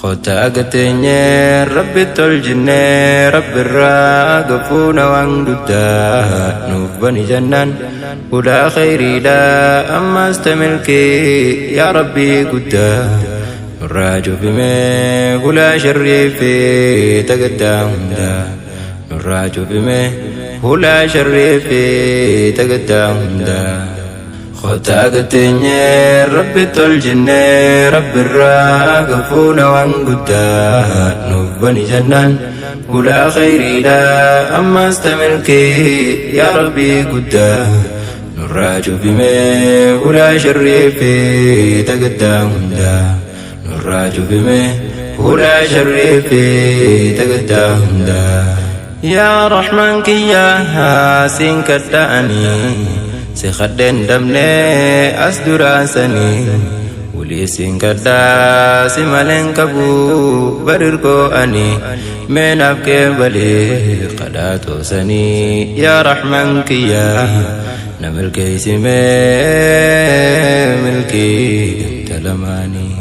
Kottaa gateenyee rabbitti ol jinnee rabbirraa gafuuna waan guddaa nuuf bani jennaan hulaa khayriidha ammaas ta milkii yaa rabbii guddaa nurraa cufimee hulaa sharrii fi tagaddaa hundaa nurraa cufimee hulaa sharrii fi tagaddaa hundaa. Kottaa gateenyee rabbitti ol jinnee rabbirraa gafuuna waan guddaa nuuf bani jennaan hulaa khayriidha ammaas ta milkii yaa rabbii guddaa nurraa cufimee hulaa sharrii fi tagaddaa hundaa nurraa cufimee hulaa sharrii fi tagaddaa hundaa. Yaa Rahmaan kiyyaa siin kadha'anii si kadheen dabnee as duraasanii wulii siin kadhaa si maleen qabu barirkoo ani meenaaf qeebalee kadhaa toosanii yaa Rahmaan kiyyaa na milkeessi mee milkii ganta lamaanii.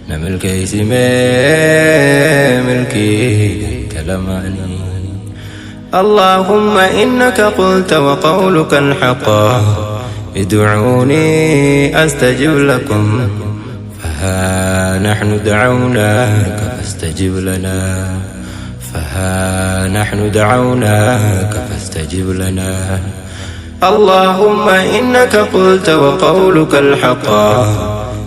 Na milkeessi mee milkii ganta lamaanii. اللهم إنك قلت وقولك الحق ادعوني أستجب لكم فها نحن دعوناك فاستجب لنا فها نحن دعوناك فاستجب لنا اللهم إنك قلت وقولك الحق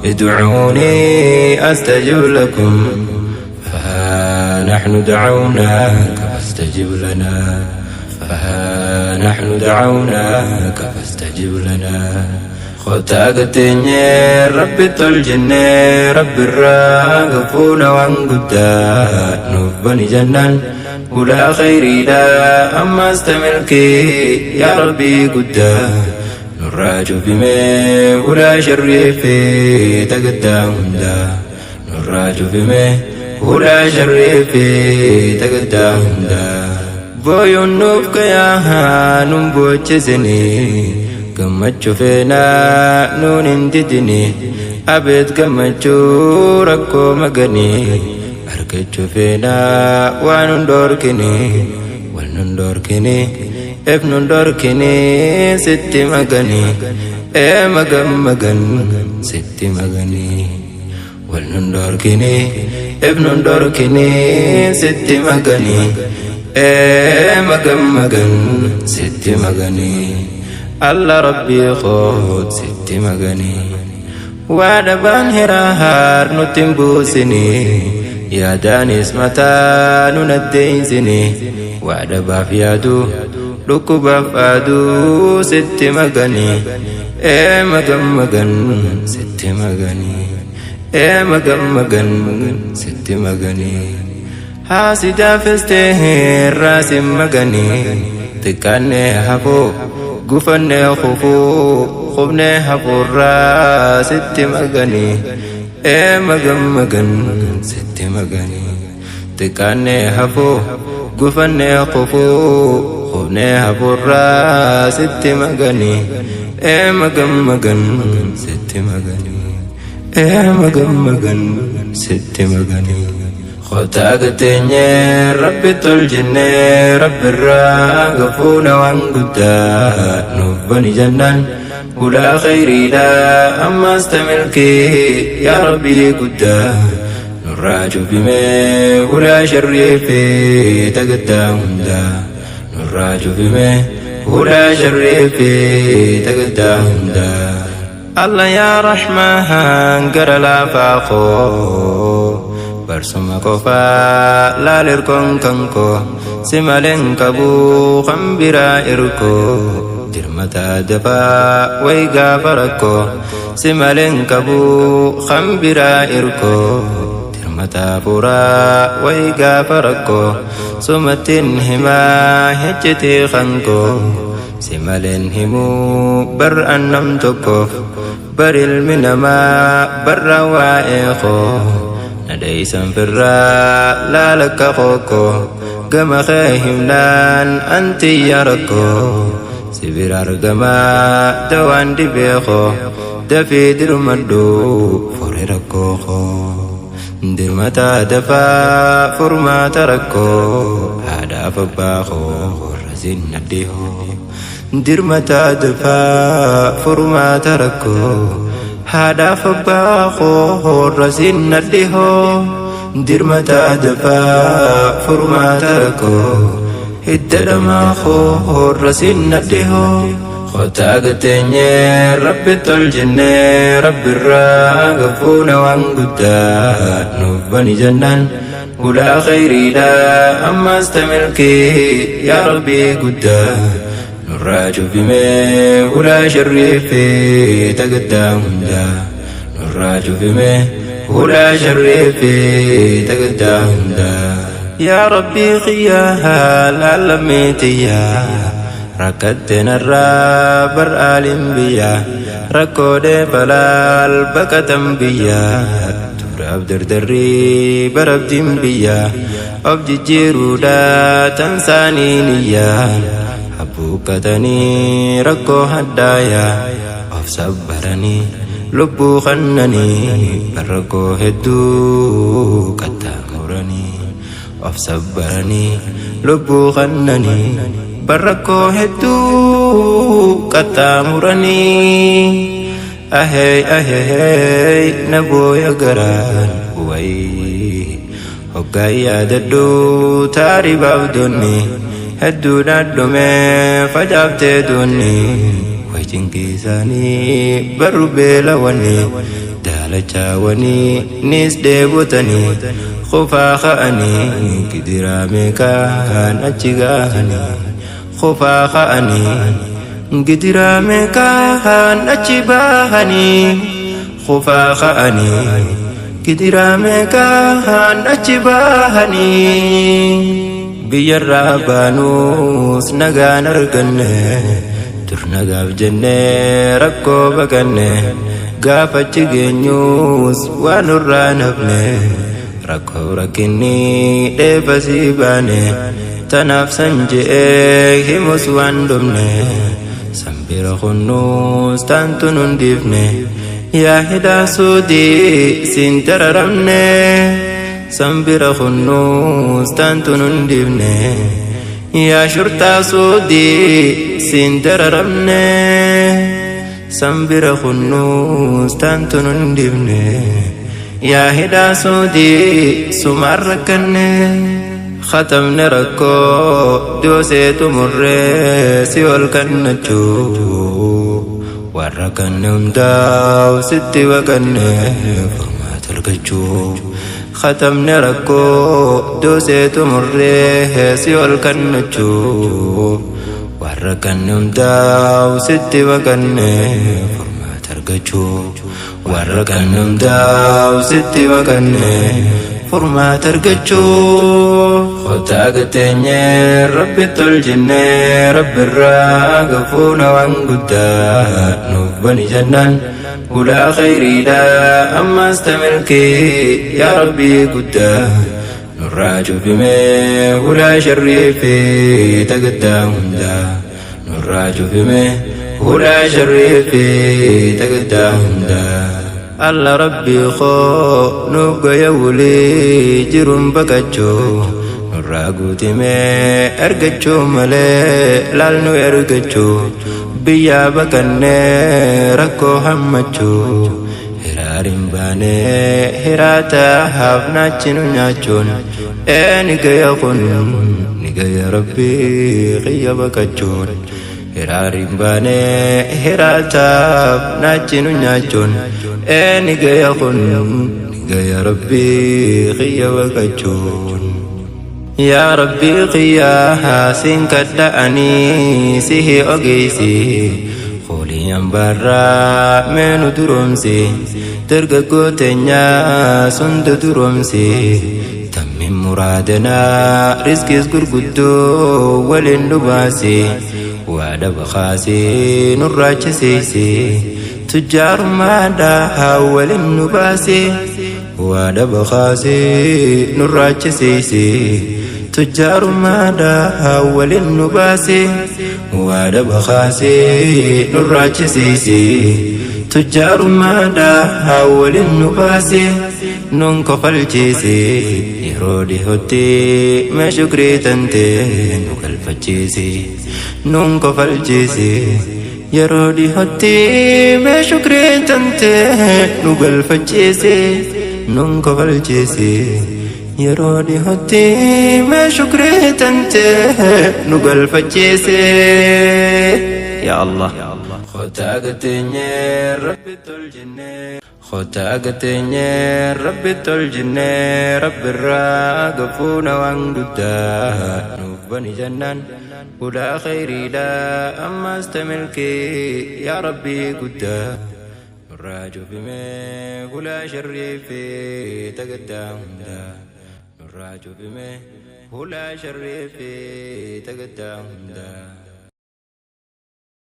ادعوني أستجب لكم فها نحن دعوناك فاستجب لنا فها نحن دعوناك فاستجب لنا Kottaa gateenyee rabbitti ol jennee rabbirraa gafuuna waan guddaa nuuf bani jennaan hulaa khayriidha ammaas ta milkii yaa rabbii guddaa nurraa cufimee hulaa sharrii fi tagaddaa hundaa nurraa cufimee hulaa sharrii fi tagaddaa hundaa. Booyuun nuuf gayaa nun boochisini gammachuu feenaa nuun hin didini abeet gammachuu rakkoo maganii argachuu feenaa waan nun dhorkini wal nun dhorkini ef nun dhorkini sitti maganii ee magan magan sitti maganii wal nun dhorkini ef nun dhorkini sitti maganii ee magan magan sitti maganii alla rabbii koot sitti maganii waa dhabaan hiraar nutti hin buusini yaadaanis mataa nun addeeysini waa dhabaaf yaadu dhukkubaaf aaduu sitti maganii ee magan magan sitti maganii ee magan magan sitti maganii haasidaafis ta'e raasin maganii xiqqaannee hafuu gufannee kufuu qubnee hafuurraa sitti maganii ee magan magan sitti maganii xiqqaannee hafuu gufannee kufuu qubnee hafuurraa sitti maganii ee magan magan sitti maganii ee magan magan sitti maganii. Kottaa gateenyee rabbitti ol jennee rabbirraa gafuuna waan guddaa nuuf bani jennaan hulaa khayriidha ammaas ta milkii yaa rabbii guddaa nurraa cufimee hulaa sharrii fi tagaddaa hundaa nurraa cufimee hulaa sharrii fi tagaddaa hundaa. Allah yaa Rahmaan gara laafaa koo barsuma qofaa laal irkoon kan koo si maleen qabu kan biraa irkoo dirmataa dafaa way gaafa rakkoo si maleen qabu kan biraa irkoo dirmataa furaa way gaafa rakkoo sumattiin himaa hiccitii kan koo si maleen himuu bar'an nam tokkoof bar ilmi namaa barra waa'ee koo na dheeysan firraa laalakka kookoo gama kee himnaan anti yaa rakkoo si bira argamaa dawaan dhibee koo dafii dirmadhu fure rakkoo koo. Dirmataa dafaa furmaata rakkoo haadhaaf abbaa koo warra sinnadhe hoo. Dirmataa dafaa furmaata rakkoo haadhaaf abbaa koo warra sinnadhe hoo. Dirmataa dafaa furmaata rakkoo hidda dhamaa koo warra sinnadhe hoo. Kottaa gateenyee rabbi tol jennee rabbirraa gafuuna waan guddaa nuuf bani jennaan ulaa khayriidha ammas tamilkii yaa rabbii guddaa nurraa cufimee ulaa sharrii fi tagaddaa hundaa nurraa cufimee ulaa sharrii fi tagaddaa hundaa. Yaa rabbii kiyyaa laalammeetiyyaa rakkatte narraa bar aaliin biyyaa rakkoolee falaal baqatan biyyaa turaaf dardarrii barabdiin biyyaa of jijjiiruudhaa tansaanii niyyaa habbuuqqatanii rakkoo haddaayaa of sabbaranii lubbuu kannanii barrakkoo hedduu qaxxaamuranii of sabbaranii lubbuu kannanii barrakkoo hedduu qaxxaamuranii ahee ahee na booya garaan wayii hoggaa yaadadhu taaribaaf donni hedduudhaan dhumee facaaftee duunni way cinqiisaanii barru beelawanii daalachaawanii nis dheebotanii qofaa ka'anii gidiraa meeqaan achi gahanii qofaa ka'anii gidiraa meeqaan achi bahanii qofaa ka'anii gidiraa meeqaan achi bahanii biyyarraa baanuus nagaan arganne dur nagaaf jennee rakkoo baqanne gaafachi geenyuus waan nurraa nafne rakkoo rakkinni dheefasii baane tanaaf san je'ee himus waan dhumne sanbira kunnuus taantu nun dhiifne yaa hidhaa suudii siin dararamne sanbira kunnuus taantu nun dhiifne yaa shurtaa suudii siin dararamne sanbira kunnuus taantu nun dhiifne yaa hidhaa suudii sumaan rakkanne khatamne rakkoo dooseetu murree si ol kannachuu warra kanne hundaa'u sitti baqanne furmaata argachuu khatamne rakkoo dooseetu murree si ol kannachuu warra kanne hundaa'u sitti baqanne furmaata argachuu warra kanne hundaa'u sitti baqanne furmaata argachuu. Kottaa gateenyee rabbi tol jennee rabbirraa gafuuna waan guddaa nuuf bani jennaan ulaa khayriidha ammas tamilkii yaa rabbii guddaa nurraa cufimee ulaa sharrii fi tagaddaa hundaa nurraa cufimee ulaa sharrii fi tagaddaa hundaa. Alla rabbii koo nuuf gaya wulii jiruun baqachuu nurraa guutimee ergachuu malee laal nu ergachuu biyyaa baqannee rakkoo hammachuu hiraarin baanee hiraata haafnaachi nu nyaachuun ee ni gaya kun ni gaya rabbii xiyya baqachuun hiraarin baanee hiraataaf naachi nu nyaachuun ee ni gaya kun ni gaya rabbii xiyya baqachuun. Yaa rabbii xiyyaa siin kadha'anii sihi ogeessi Foolii hambaarraa meenu duroomsi dargaggoo teenyaa sunda duroomsi tammin muraadanaa riskiis gurguddoo waliin nu baasi waa dhaba kaasee nurraachisiisi tujjaarummaadhaa waliin nu baasi waa dhaba kaasee nurraachisiisi tujjaarummaadhaa waliin nu baasi waa dhaba kaasee nurraachisiisi tujjaarummaadhaa waliin nu baasi. Nun kofalchiisi yeroo dhihootti, mee shukrii tantee nu galfachiisi. Nun kofalchiisi yeroo dhihootti, mee shukrii tantee nu galfachiisi. Nun kofalchiisi yeroo dhihootti, mee shukrii tantee nu galfachiisi. Yaa Allah. Kottaa gateenyee Rabbi tolchinnee. Kottaa gateenyee Rabbi tolchinnee, Rabbirraa gafuuna waan guddaa nuuf bani jennaan hulaa khayriidha ammas tamilkii yaa Rabbii guddaa nurraa cufimee hulaa sharrii fi tagaddaa hundaa, nurraa cufimee hulaa sharrii fi tagaddaa hundaa.